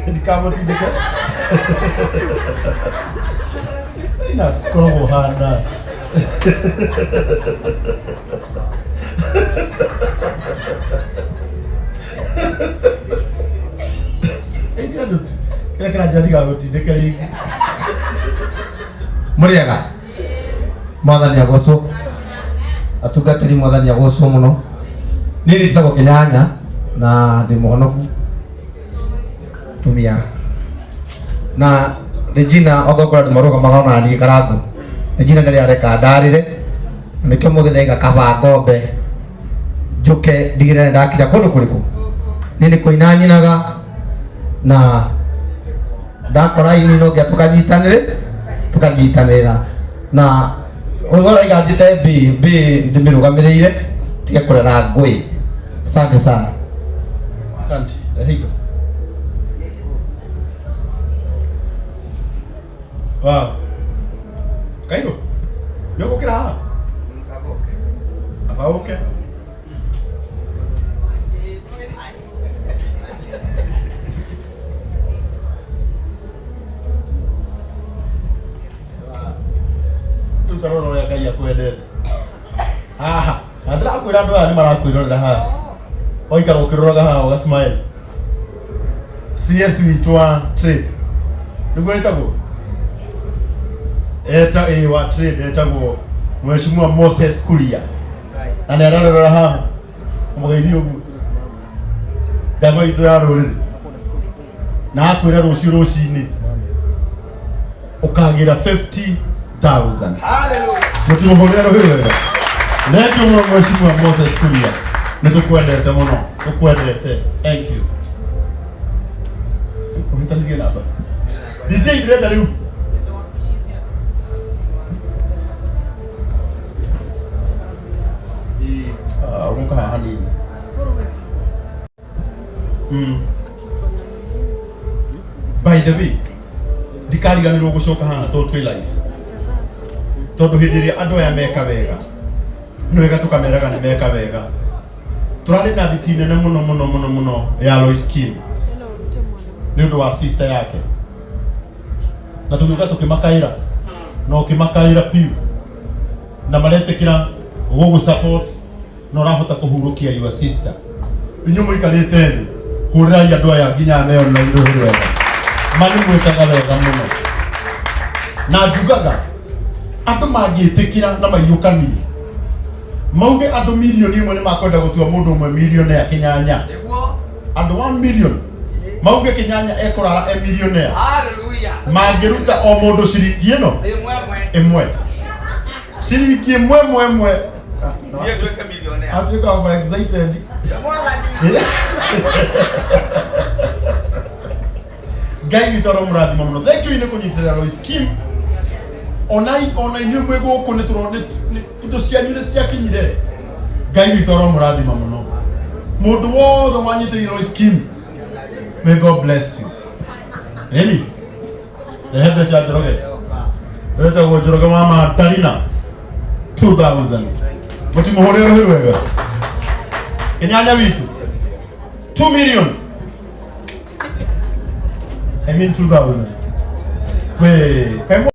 Ndikamũtindĩke. Ina cikoragwo hana. Ĩthi andũ kĩrĩa kĩranjĩra ndigagũtindĩke rĩngĩ. Mũrĩega, mwathani agocwo. Atungatĩri, mwathani agocwo mũno. Niĩ njĩtagwo Kĩnyanya na ndĩ mũhonoku tumia na Regina. Okorwo kũrĩ andũ marũgamaga ona niĩ karangu, Regina ndarĩ areka ndarĩre. Nĩkĩo mũthĩ ndaiga kaba ngombe njũke ndigĩrĩre ndakinya kũndũ kũrĩkũ. Niĩ nĩ kũina nyinaga na ndakora ini no nginya tũkanyitanĩre, tũkanyitanĩra na ũyũ ũraiga njĩte mbĩ mbĩ ndĩmĩrũgamĩrĩire tige kũrera ngũĩ. Asante sana. Asante. Rehe indo. Wow. Kairũ. Nĩ ũgũkĩra haha? Aba ũke. Rĩu ta rora ũrĩa Ngai akwendete. Haha. Na ndĩrakwĩra andũ aya nĩ marakwĩrorera haha. Waikara ũkĩroraga haha ũga smile. CS witũ wa trade. Nĩguo ĩtagwo? Eta ĩ wa trade etagwo Mheshimiwa Moses Kuria. Na nĩ ararorera haha. Mũgeithie ũguo. Njamba itũ ya rũrĩrĩ. Na akwĩra rũciũ rũcinĩ ũkagĩra 50,000. Mũtimũhũrĩre rũhĩ wega. Thank you mũno Mheshimiwa Moses Kuria. Nĩ tũkwendete mũno. Tũkwendete. Thank you. Ũhĩtanirie namba. DJ ndĩrenda rĩu. Ah, ũgũka haha hanini. By the way, ndikariganĩrwo gũcoka haha tondũ twĩ live, tondũ hĩndĩ ĩrĩa andũ aya meka wega nĩ wega tũkameraga nĩ meka wega. Tũrarĩ na nditi nene mũno mũno mũno mũno ya Lois Kim nĩ ũndũ wa sister yake, na tũgĩũka tũkĩmakaĩra na ũkĩmakaĩra piũ na maretĩkĩra gũgũ support na ũrahota kũhurũkia your sister. Inyuĩ mũikarĩte thĩ, hũrĩrai andũ aya nginya me online rũhĩ rwega. Mani mwĩkaga wega mũno, na njugaga andũ mangĩtĩkĩra na maiyũkanie mauge andũ 1 million nĩ makwenda gũtua mũndũ ũmwe millionaire Kĩnyanya. Nĩguo. Andũ 1 million mauge Kĩnyanya ekũrara e millionaire. Hallelujah. Mangĩruta o mũndũ ciringi ĩno ĩmwe ĩmwe, ĩmwe, ciringi ĩmwe ĩmwe ĩmwe. Niĩ nduĩke millionaire. Atuĩka over excited. Mwathani. Ngai witũ aromũrathima mũno. Thank you nĩ kũnyitĩrĩra Lois Kim. Ona inyuĩ mwĩ gũkũ nĩ tũro indo cianyu nĩ ciakinyire. Ngai witũ aromũrathima mũno, mũndũ wothe wanyitĩrĩire Lois Kim. May God bless you. Ĩni rehe mbeca. Njoroge wetagwo Njoroge wa Mandarina 2000. Mũtimũhũrĩre rũhĩ rwega. Kĩnyanya witũ 2 million, I mean 2000. We, kaĩ.